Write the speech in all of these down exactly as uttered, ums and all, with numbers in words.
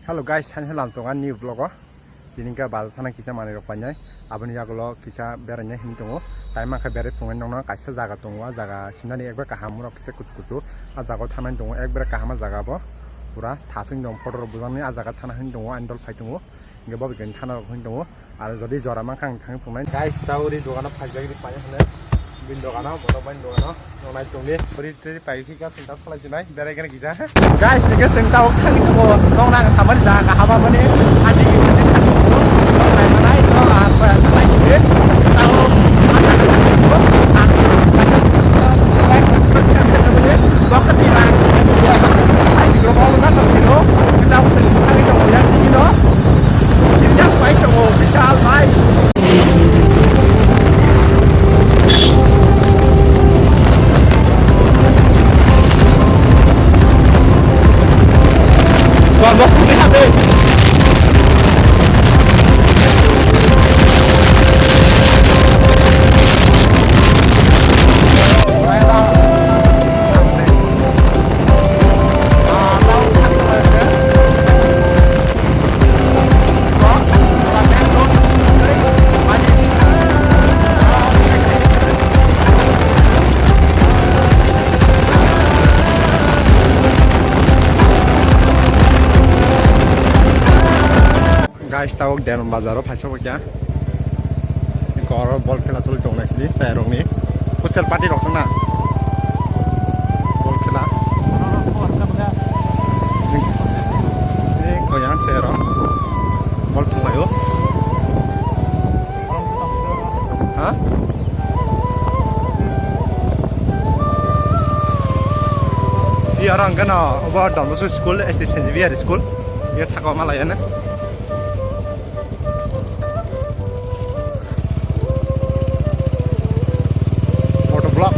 Hello guys, hani lamsongo new vlog o. Tini khe bazar thana kisa manwi rok painai. Aboni yagulo kisa berainai hinwi tongo. Tai mankha berai phunai nokno kaisa jaga tongo. A jaga sinani ekbar kaham rok kisa kuchu kuchu. A jaga o thanani tongo ekbar kaham a jaga bo. Pura thasing dong photo rok bujangni a jaga thana hinwi tongo. Ani dol phai tongo. Hingke bo bikini thana rok hinwi tongo. Aro jodi jora mankha ang thangwi phunai. Guys, ta uri dogano phaijak ri painai hwnwi. Bini dogano, borok bini dogano. Nonai tongdi. Uri tei pai khe gas center khalai jinai, berai gana gija. Guys, hingke seng tao khangni tongo. Nong nang samani jaga haba mani. Aji gini tei khangni tongo. Nong nai manai, nong nang samani tao. Bokti lang. Ai, bro, mau nang tong kino. Kita aku seng khangni tongo ya, kino. Kita pai tongo, bisa almai. Guys, tabuk Denon bazar o phaisa bo kya. Koro bol khela choli tong nai sidi, chai rok ni. Futsal party rok song na. Bol khela. Ni koyan chai rok. Bol thung laio. Ha? Iya orang kena obo Don Bosco school, S T Saint Xavier school. Iya saka malai ya na. Motovlog.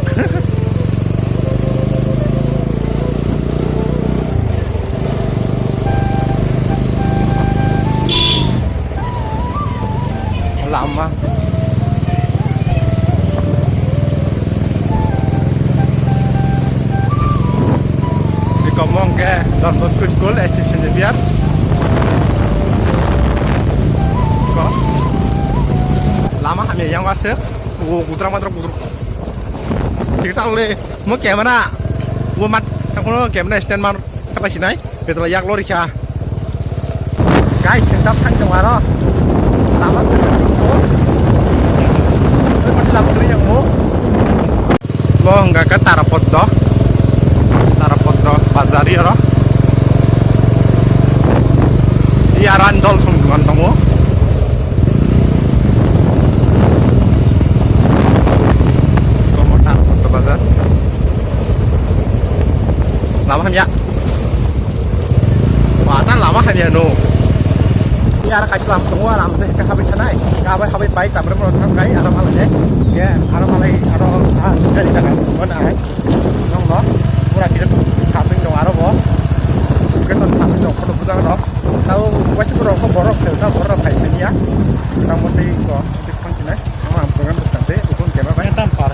Lama. Iko mong ke Don Bosco School, S T Saint Xavier. Ko. Lama hamya yang wasir. O gutra matra gutra. Tik tak le. Mo camera. Wo mat. Kono camera stand mar. Apa sih nai? Betala yak lori kha. Guys, sengkap thang tong aro. Lama sengkap tong. Oi, mati lama kiri yang mo. Lo hingga ke Tarapoddo. Tarapoddo bazar ya ro. Iya randol song dukan tongo. Komo Tarapoddo bazar. Lama hamya. Wah, tan lama hamya no. Ini arah kaji lam tunggu, lam teh ke habis kanai. Kabai habis baik, tak berapa orang kai, arah malah deh. Ya, arah malah, arah, ah, sudah di sana. Mana, eh? Nong, nong. Murah kita tuh, kasih dong, arah, bo. Kita tuh, kasih dong, foto, foto, dong. Tahu, masih borok, borok, borok, borok, kayak sini ya. Kita mau teh, kok, di depan sini. Nong, nong, bukan, bukan, deh, bukan, kena, banyak tampar.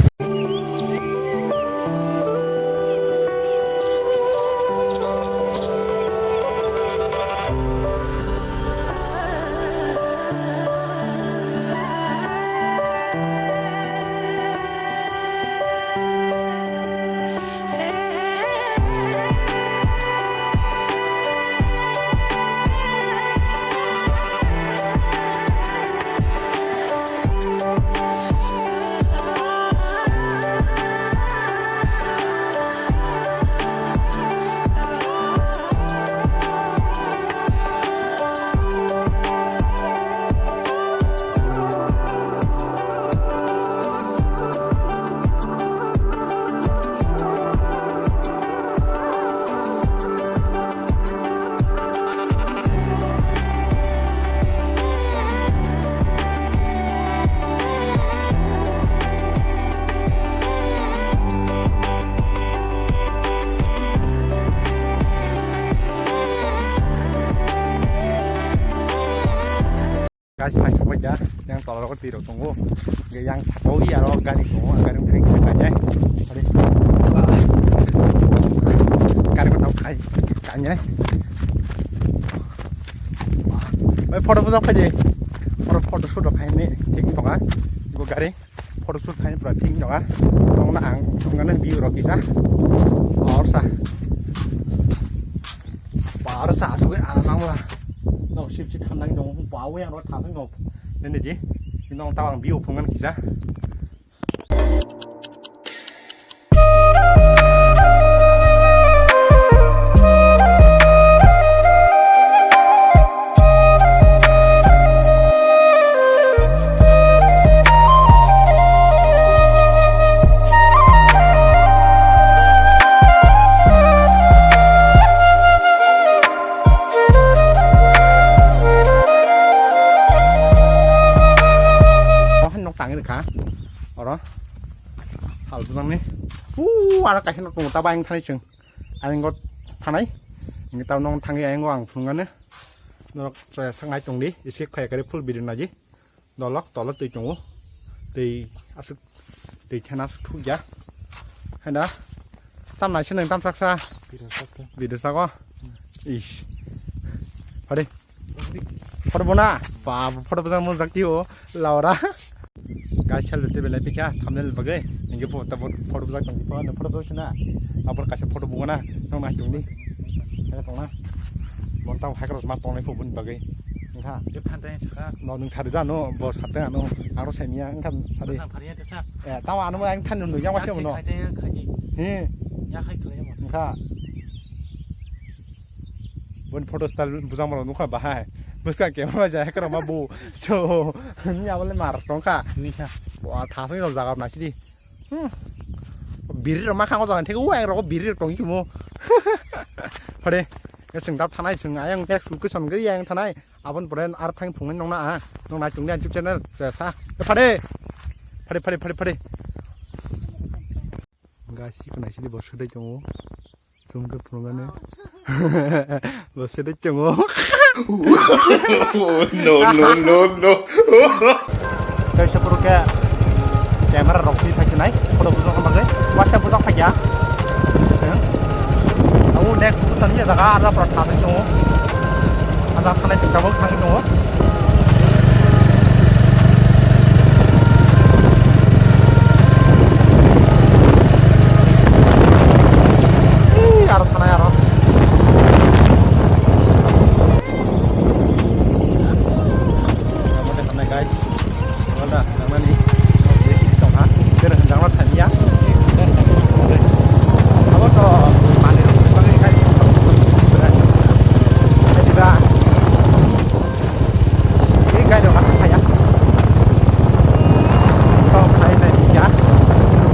Guys, mai sokbaikha, yang tola rogo twi rok tongo. Hingke yang saka o iya aro gari tongo, gari wngkha khe kainai. Sorry. Gari bo tabuk khai, kainai. Photo bujak phaidi. Photo, photo shoot rok khaini thik tonga. Go gari. Photo shoot khaini pura thik tonga. Tongna ang thumgana view rok kisa. Orsa. Orsa asugwi ana nangla. No sip sip thandang dong. Bawi ang rok thasang dong. Nini di. Nong tawang view phungan kisa. Nok tangwi rwkha oro. Hal bujangni. Uu, aro kaisa nok tongo, tabo ayang thanai chwng. Ayang go thanai. Hinwi tabo nong thangwi ayang go ang phunuknani. Norok chaya sak nai tongdi. Isi khaya kari full video naji. Dolok tolo twi tongo. Twi aswk twi thena aswk thukya. Henda. Tam nai se nang tam saksa. Video sak. Video sako. Ish. Hadi. Photo bona. Ba photo bona mo zakti o. Laura. Guys, chalo te belai pikha thumbnail bagwi. Inge po ta photo bujak tong po na photo bujak na. Abor kaisa photo bugana. Tong na tong ni. Tong na. Mon ta hai kros ma tong nai po bun bagwi. Engkha. Yo phan tang saka. No nung sari da no bo sate ano aro senia engkha sari. Sang phari ya te sa. Eh, tawa ano ang than nung yang wasi mo no. Khai te khai. He. Ya khai khlai mo. Engkha. Bun photo style bujang mano nukha bahai. Bwskang camera bai jaya kra ma bu. So, ni abole mar tongkha. Ni kha. Wa thasni rok jaga na kidi. Hmm. Biri rok ma khango jaga thik u ang rok biri rok tong kimo. Phade. Sing dap thanai sing ayang next location gari yang thanai. Abon pore ar phang phung nong na a. Nong nai tong ni YouTube channel. Sa. Phade. Phade phade phade phade. Gasi ko nai sini bos khadai tongo. Sumke phunuknani. Bo sedai tongo. No, no, no, no. Kaisa puro khe camera rok twi phai sinai. Photo bujak bagwi. Wasa bujak phai ya. Au next bujak ni jaga ada pura thani tongo. Ada thani tabuk thani tongo. Ih, aro thanai aro. Guys, wala nangmani tongha, kere jangla sania. Abo to mani rok bagwi kai. Diba? Ini kai dong apa ya? Tong kai dai ya.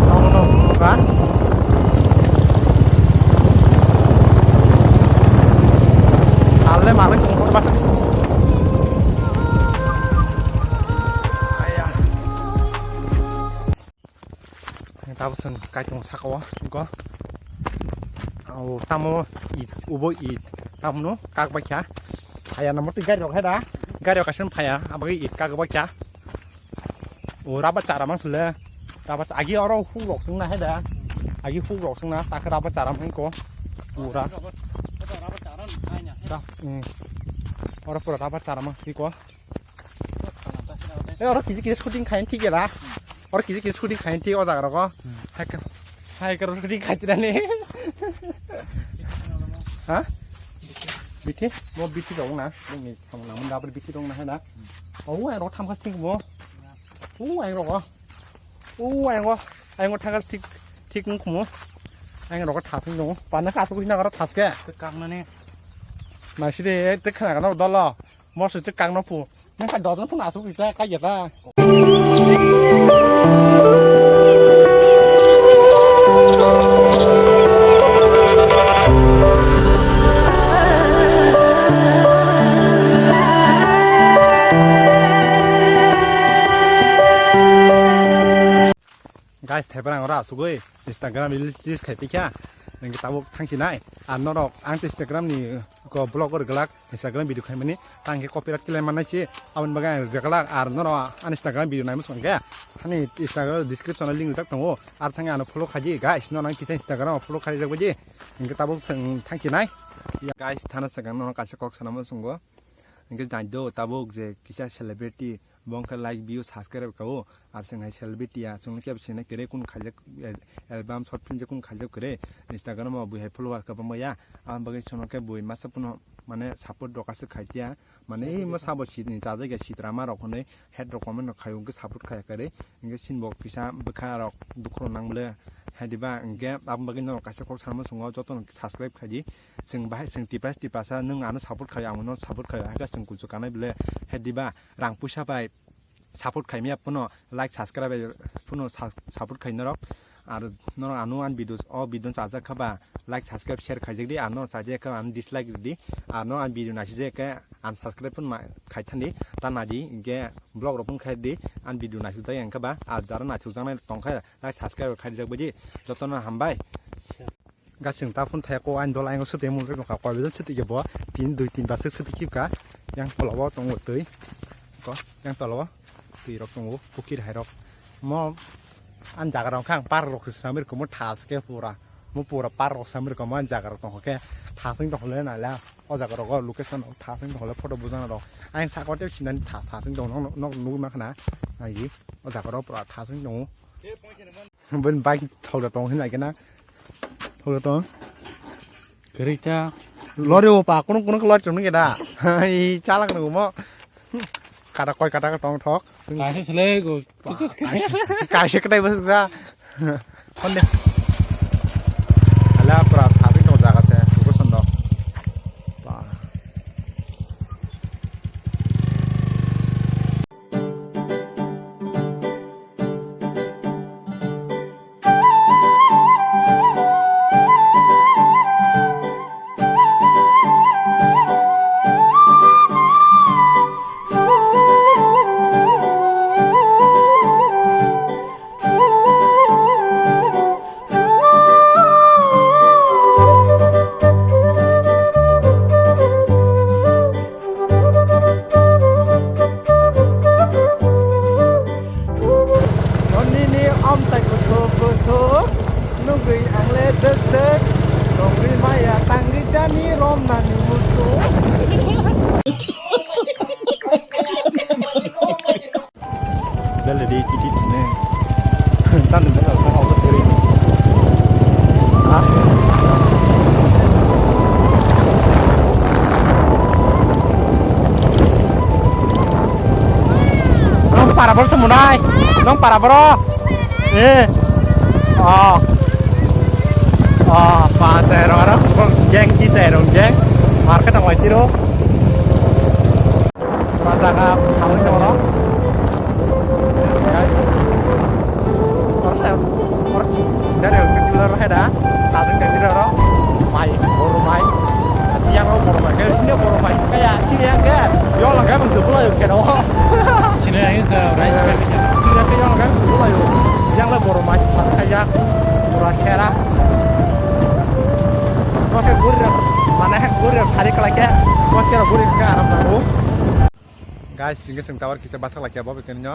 Tong no buka. Salle malik tong ba. Aya. Tabuk chwng kaitung saka o, go. O, tamo it, ubo it. Tamno kak bai kha. Phaya na motwi gari rok hai da. Gari rok kaisa phaya, abagwi it kak bai kha. O, raba chara mang sule. Raba agi oro huk rok sung na hai da. Agi huk rok sung na, tak raba chara mang ko. Pura. Ra-, hmm. Oro pura raba chara mang si ko. Eh, oro kiji kiji shooting khain thik gela. Oro kiji kiji shooting khain thik o jaga rogo. Hmm. Hai ka, hai ka shooting khai tirani. Ha? Bithi? Mo bithi dong na. Dong ni samung namun dabar bithi dong na hai na. O, ai ro tham kha sing mo. O, ai ro. O, ai ro. Ai ro thang kha thik, thik nung khumo. Ai ro kha thasing dong. Pana kha asuk hina kha thas ke. Te kang na ne. Na si de, te khana kana dolo. Mo se te kang no pu. Nang kha dodo phano asuk rita kaiya ta. Guys, thaibrang ora asugwi Instagram reels, reels khai pikha. Nang tabuk thangsinai. Ar norok ang Instagram ni ko blog or glak Instagram video khaimani tang khe copyright kile mannai se aboni bagwi ang reglak ar norok ani Instagram video naimung song khe ani Instagram description o link rijak tongo ar thangwi ano follow khaidi guys norok ang kisa Instagram o follow khaijak baidi hinkhe tabuk chwng thangsinai guys thana chwng norok kaisa kok sanama songo Hingke nai do tabuk je kisa celebrity, bo wngkha like, view, subscribe kao. Ar chwng hai celebrity ya, chwngno kebo sina kwrwi, kun khaijak, eh, album, short film je kun khaijak kwrwi, Instagram o bui hai follower kwbangma ya. Aboni bagwi chwngno khe bui masa phano mane support rok aswk khai tiya. Mane imo sabo sini chajak ya, sitra ma rok hwnwi hate rok comment rok khai, hwnkhe support khai kwrwi. Hwnkhe sini bo kisa bwkha rok dukhu rok nang bwle. Hai diba, hwnkhe aboni bagwi norok kaisa kok sanma chwngno jotono subscribe khai di. Chwng bahai chwng Tiprasa, Tiprasa, nwng ano support khai, ang no support khai, hai khe chwng kuchuk kanai bwle. Hai diba, rang puisa bai support khai maya phano, like, subscribe phano sa-, support khai norok. Ar norok ano ani video, o video chajak kha ba, like, subscribe, share khaijak di, ano chajak kha ano dislike di, ano ani video naisijak khe unsubscribe phano ma-, khai thani, ta nadi, hwnkhe vlog rok phano khai di, ani video naisijak ya wngkha ba, ar jara naisijak nai tongkha, like, subscribe khai rijak bai di, jotono hambai. Gasing ta phun thaya ko ani dol ayang swtwi mung rok nokha, koi bejal swtwi khe bo tin, dui tin bar swk swtwi khe ka. Yang tola o tongo twi. Ko, yang tola o twi rok tongo, pukir hai rok. Mo ani jaga rok kha ang par rok se swnamwi rwkha, mo thas khe pura. Mo pura par rok swnamwi rwkha, mo ani jaga rok tongkha khe thas wng tongkha le nai la. O jaga rok o location rok thas wng tongkha le photo bujana rok. Ayang saka o tei sinani thas, thas wng tong nok, nok nugwi mankha na. Nai di. O jaga rok pura thas wng tongo. Bini bike thok da tong hinai kena. Thok da tong. Kerita. Lori o pa, kono, kono lori tong nge da. I chalak no mo. Kada koi kada tong thok. Kaisa sele go. Kaisa kedai bas ja. Honde. Ala pra thabi no jaga se. Sugo sondo. Pa. Nini amtai kuthuk kuthuk nugwi angle dek dek tongwi maya tangwi jani romnani musu. Bele di kiti tine. Tan bele ta hau ko teri. Ha? Nong para bor semunai. Nong para boro. Eh. Oh. Oh, pa se ro ro. Jeng ki se ro jeng. Market ang wai tiro. Pura jaga hamui tongro. Oro se, oro dari oro kilo ro heda, tajung dari ro, mai, boro mai. Yang ro boro mai, kayak sini boro mai, kayak sini yang kayak, yo lang kayak menjebol ayo kayak doang. Sini yang ke, rai sini. Sini yang kayak yang kayak menjebol ayo, yang le boro mai, kayak pura sera. Kau kayak gurir, mana kayak gurir, cari kelaknya, kau kira gurir kayak aram tahu. Guys, hingke chwng tower kisa bathak laikya bo bekerno.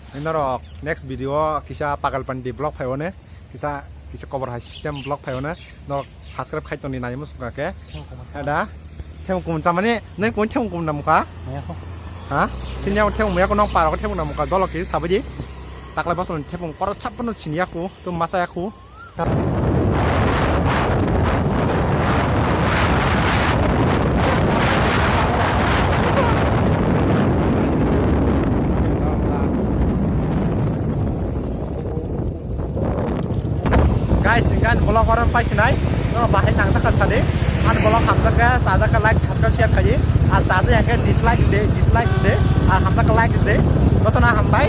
Norok next video o kisa Pagalpandi vlog phai one, kisa, kisa kobor hai system vlog phai one. Norok subscribe khai tongni nai musukha khe. Themung kumun. Ada, themung kumun chamani, nai kun themung kumun namukha? Maya ko. Ha? Sini yang themung maya ko nong parok themung namukha, dolo kisa sabaji. Taklai bosong themung koro chapno sini aku, tu masa aku. Guys, hingke ani vlog oro pai sinai, no bahai nang jakha sadi, ani vlog hamjakha, chajak kha like, subscribe, share khaidi, ar chajak ya khe dislike de, dislike de, ar hamjakha like de, jotono hambai.